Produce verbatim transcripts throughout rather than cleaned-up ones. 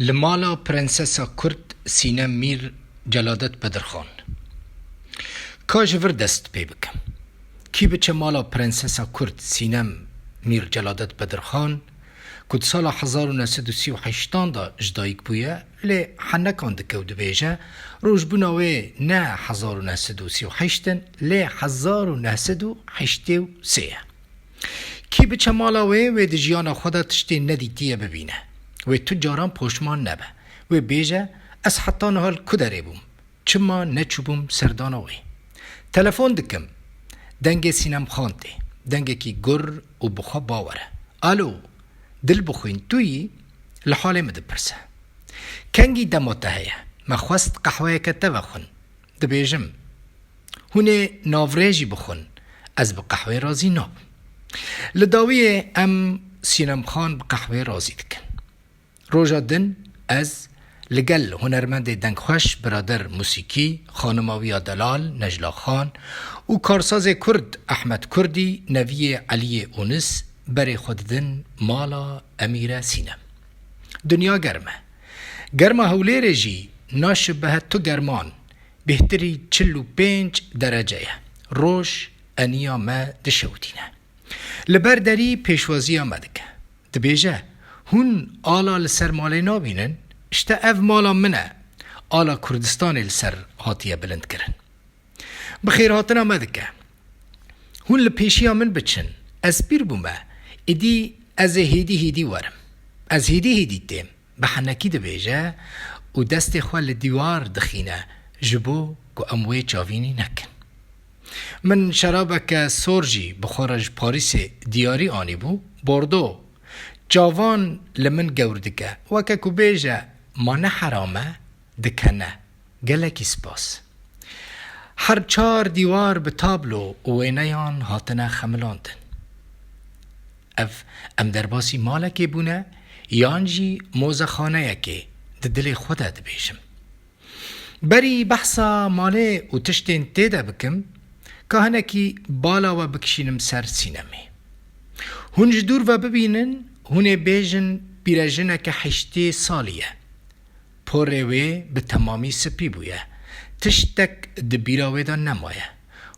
Li mala Prensesa Kurd Sînem Mîr Celadet Bedirxan. Ka ji vir dest pê bikim. Kî biçe mala Prensesa Kurd Sînem Mîr Celadet Bedirxan, ku di sala hezar û neh sed û sî û heştan de ji dayik bûye, lê henekan dike û dibêje, rojbûna wê ne hezar û neh sed û sî û heşt in, lê hezar û neh sed û heştê û sê ye. Kî biçe mala wê, wê di jiyana xwe de tiştê nedîtiye bibîne. Wê tu caran poşman nebe. Wê bêje, ez heta niha li ku derê bûm? Çima neçûbûm serdana wê? Telefon dikim. Dengê Sînem Xan tê. Dengekî gur û bi xwe bawer e. Alo, Dilbixwîn, tu yî? Li halê min dipirse. Kengî dema te heye? Me xwest qehweyeke te vexwin. Dibêjim, hûn ê navrê jî bixwin, ez bi qehwê razî nabim. Li dawiyê em Sînem Xan bi qehwê razî dikin. Roja din ez li gel hunermendê dengxweş, birader musîkî, xanima wî ya delal Necla Xan û karsazê kurd Ehmed Kurdî, neviyê Eliyê Ûnis, berê xwe didin mala Emîre Sînem. Dinya germ e. Germa Hewlêrê jî naşibehe tu german, bêhtirî çil û pênc derece ye. Roj eniya me dişewitîne. Li ber derî pêşwaziya me dike. Dibêje, hûn ala li ser malê nabînin? Îşte ev mala min e. Ala Kurdistanê li ser hatiye bilindkirin. Bi xêrhatina me dike. Hûn li pêşiya min biçin. Ez pîr bûme. Îdî ez ê hêdî hêdî werim. Ez hêdî hêdî têm. Bi henekî dibêje û destê xwe li dîwar dixîne, ji bo ku em wê çavînî nekin. Min şerabeke sor jî bi xwe re ji Parîsê diyarî anîbû, Bordo. Çavan li min gewr dike, weke ku bêje, ma ne heram e? Dikene. Gelekî spas. Her çar dîwar bi tablo û wêneyan hatine xemilandin. Ev, em derbasî malekê bûne, yan jî mozexaneyekê, di dilê xwe de dibêjim. Berî behsa malê û tiştên tê de bikim, ka hinekî bala we bikişînim ser Sînemê. Hûn ji dûr ve bibînin, hûn ê bêjin pîrejineke heştê salî ye. Porê wê bi temamî spî bûye. Tiştek di bîra wê de nemaye.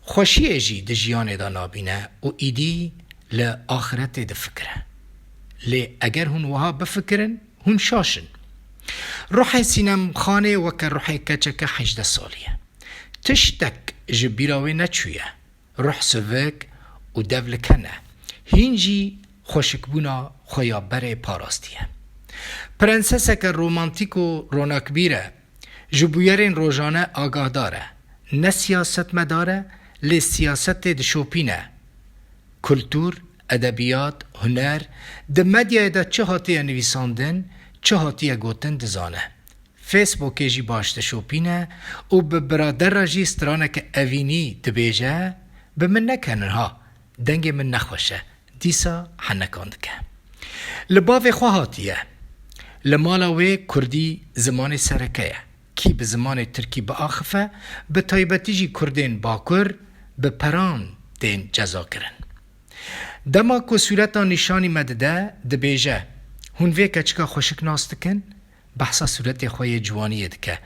Xweşiyê jî di jiyanê de nabîne û îdî li axiretê difikire. Lê eger hûn wiha bifikirin, hûn şaş in. Ruhê Sînem Xanê weke ruhê keçeke hejdeh salî ye. Tiştek ji bîra wê neçûye. Ruh sivik û dev li ken e. Hîn jî xweşikbûna xwe ya berê parastiye. Prenseseke romantîk û ronakbîr e. Ji bûyerên rojane agahdar e. Ne siyasetmedar e, lê siyasetê dişopîne. Kultur, edebiyat, huner, di medyayê de çi hatiye nivîsandin, çi hatiye gotin dizane. Facebookê jî baş dişopîne û bi birader re jî straneke evînî dibêje, bi min nekenin ha, dengê min nexweş e, dîsa henekan dike. Li bavê xwe hatiye. Li mala wê kurdî zimanê sereke ye. Kî bi zimanê tirkî biaxife, bi taybetî jî kurdên bakur bi peran tên cezakirin. Dema ku sûreta nîşanî me dide, dibêje, hûn vê keçika xweşik nas dikin? Behsa sûretê xwe yê ciwaniyê dike.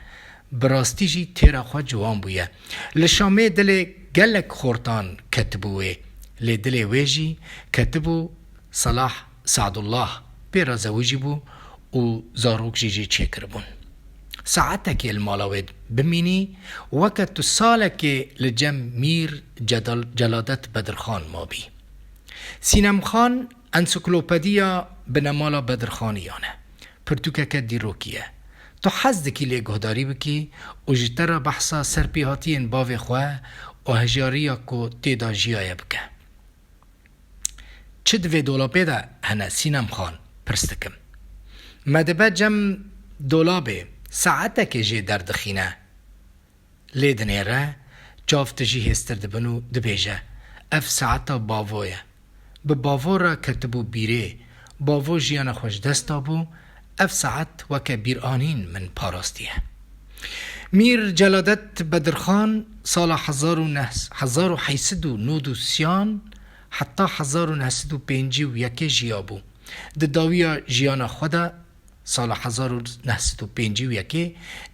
Bi rastî jî têra xwe ciwan bûye. Li Şamê dilê gelek xortan ketibû wê. Lê dilê wê jî ketibû Salah Sadullah. Pê re zewijî bû û zarok jî jê çêkiribûn. Saetekê li mala wê bimînî, weke tu salekê li cem Mîr Cedal-, Celadet Bedirxan mabî. Sînem Xan, Ensiklopediya Binemala Bedirxaniyan e. Pirtûkeke dîrokî ye. Tu hez dikî lê guhdarî bikî û ji te re behsa serpêhatiyên bavê xwe û hejyariya ku tê de jiyaye bike. Çi di vê dolapê de hene Sînem Xan? Pirs dikim. Me dibe cem dolabê, saetekê jê derdixîne. Lê dinêre, çav tijî hêstir dibin û dibêje, ev saeta bavo ye. Bi bavo re ketibû bîrê, bavo jiyana xwe ji dest dabû, ev saet weke bîranîn min parastiye. Mîr Celadet Bedirxan sala hezar û neh, hezar û heyt sed û nod û sê an heta hezar û neh sed û pêncî û yekê jiyabû. Di dawiya jiyana xwe de sala hezar û neh sed û pêncî û yekê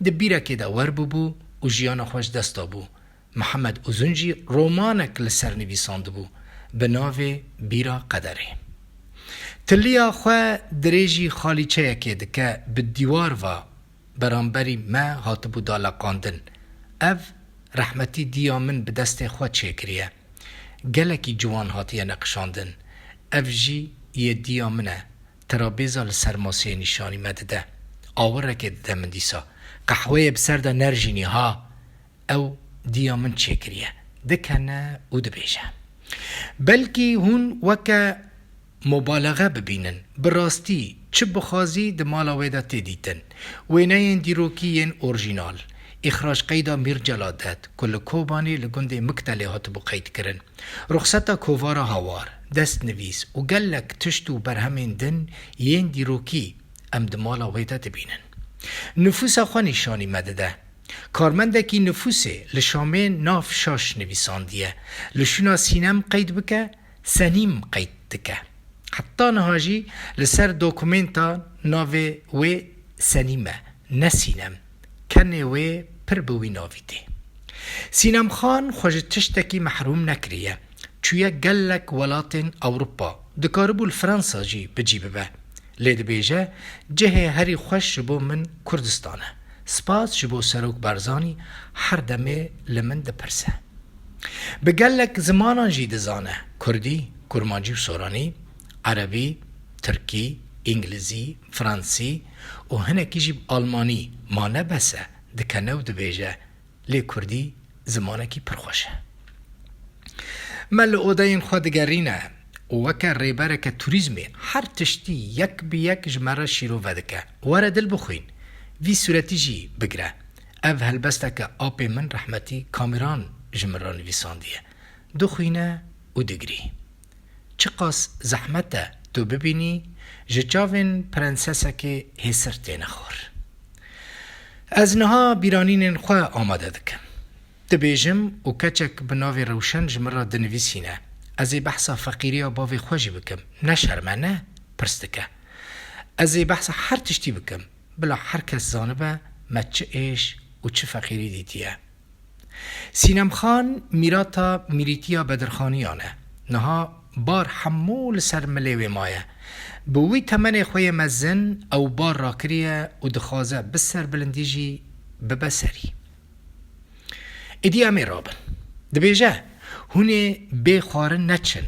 di bîrekê de werbûbû û jiyana xwe ji dest dabû. Mihemed Uzun jî romanek li ser nivîsandibû bi navê Bîra Qederê. Tiliya xwe dirêjî xalîçeyekê dike bi dîwar ve beramberî me hatibû daleqandin. Ev rehmetî diya min bi destê xwe çêkiriye. Gelekî ciwan hatiye neqişandin. Ev jî yê diya min e. Terabêza li ser maseyê nîşanî me dide. Awirekê dide min dîsa. Qehweyê bi ser de nerjînî ha. Ew diya min çêkiriye. Dikene û dibêje. Belkî hûn weke mubalexe bibînin. Bi rastî çi bixwazî di mala wê de tê dîtin. Wêneyên dîrokî yên orjînal. Îxrac qeyda Mîr Celadet ku li Kobanê li gundê Miktelê hatibû qeydkirin. Ruxseta kovara hawar, destnivîs û gelek tişt û berhemên din yên dîrokî em di mala wê de dibînin. Nifûsa xwe nîşanî me dide. Karmendekî nifûsê li Şamê nav şaş nivîsandiye. Li şûna Sînem qeyd bike, Senîm qeyd dike. Heta niha jî li ser dokumenta navê wê Senîm e, ne Sînem. Kenê wê pir bi wî navî tê. Sînem Xan xwe ji tiştekî mehrûm nekiriye. Çûye gelek welatên Ewropa. Dikaribû li Fransa jî bi cî bibe. Lê dibêje, cihê herî xweş ji bo min Kurdistan e. Spas ji bo Serok Barzanî her demê li min dipirse. Bi gelek zimanan jî dizane, Kurdî, Kurmancî û Soranî, Erebî, Tirkî, Îngilizî, Fransî û hinekî jî bi Almanî, ma ne bes e, dikene û dibêje, lê Kurdî zimanekî pir xweş e. Me li odeyên xwe digerîne û weke rêbereke turîzmê her tiştî yek bi yek ji me re şîrove dike. Were dil bixwîn, vî sûretî jî bigire. Ev helbesteke apê min rehmetî Kamiran ji min re nivîsandiye. Dixwîne û digirî. Çiqas zehmet e tu bibînî, ji çavên prensesekê hêsir têne xwar. Ez niha bîranînên xwe amade dikim. Dibêjim û keçek bi navê Rewşen ji min re dinivîsîne. Ez ê behsa feqîriya bavê xwe jî bikim. Ne şerm e, ne? Pirs dike. Ez ê behsa her tiştî bikim. Bila her kes zanibe me çi êş û çi feqîrî dîtiye. Sînem Xan mîrata mîrîtiya Bedirxaniyan e. Niha bar hemû li ser milê wê maye. Bi wî temenê xwe yê mezin ew bar rakiriye û dixwaze bi serbilindî jî bibe serî. Êdî em ê rabin. Dibêje, hûn ê bê xwarin neçin.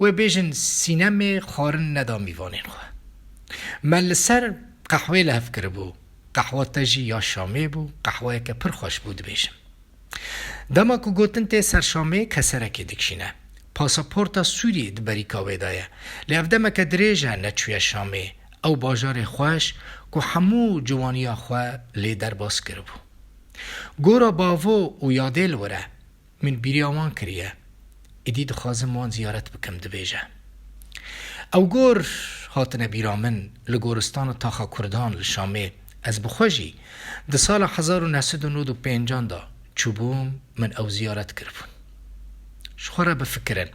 Wê bêjin Sînemê xwarin neda mîvanên xwe. Me li ser qehwê li hev kiribû. Qehwa te jî ya Şamê bû, qehwayeke pir xweş bû dibêjim. Dema ku gotin tê ser Şamê keserekê dikişîne. Pasaporta Sûriyê di berîka wê de ye. Lê ev demeke dirêj e neçûye Şamê. Ew bajarê xweş ku hemû ciwaniya xwe lê derbas kiribû. Gora bavo û yadê li wir e. Min bîriya wan kiriye. Êdî dixwazim wan ziyaret bikim, dibêje. Ew gor hatine bîra min li goristana taxa Kurdan li Şamê. Ez bi xwe jî di sala hezar û neh sed û nod û pêncan de çûbûm, min ew ziyaret kiribûn. Ji xwe re bifikirin.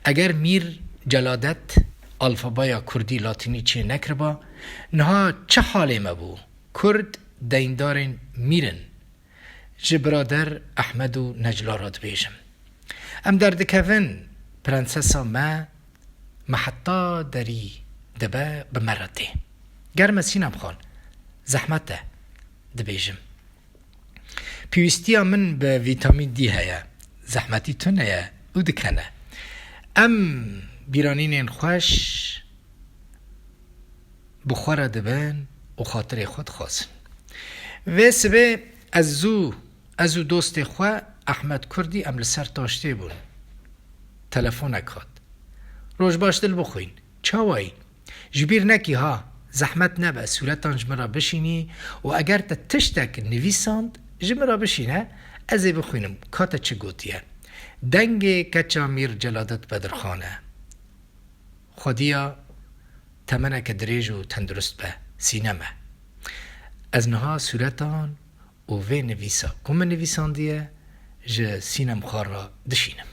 Eger Mîr Celadet alfabeya Kurdî Latînî çê nekiriba, niha çi halê me bû? Kurd deyndarên Mîr in. Ji birader Ehmed û Necla re dibêjim. Em derdikevin, prensesa me, me heta derî dibe bi me re tê. Germ e Sînem Xan, zehmet e, dibêjim. Pêwîstiya min bi vîtamîn D heye, zehmetî tune ye û dikene. Em bîranînên xweş bi xwe re dibin û xatirê xwe dixwazin. Vê sibê ez zû, ez û dostê xwe Ehmed Kurdî em li ser taştê bûn. Telefonek hat. Roj baş, dil bixwîn. Çawa yî? Ji bîr nekî ha, zehmet nebe, sûretan ji min re bişînî û eger te tiştek nivîsand, ji min re bişîne, ez ê bixwînim, ka te çi gotiye. Dengê keça Mîr Celadet Bedirxan e. Xwediya temeneke dirêj û tendurist be, Sînem e. Ez niha sûretan û vê nivîsa ku min nivîsandiye ji Sînem Xan re dişînim.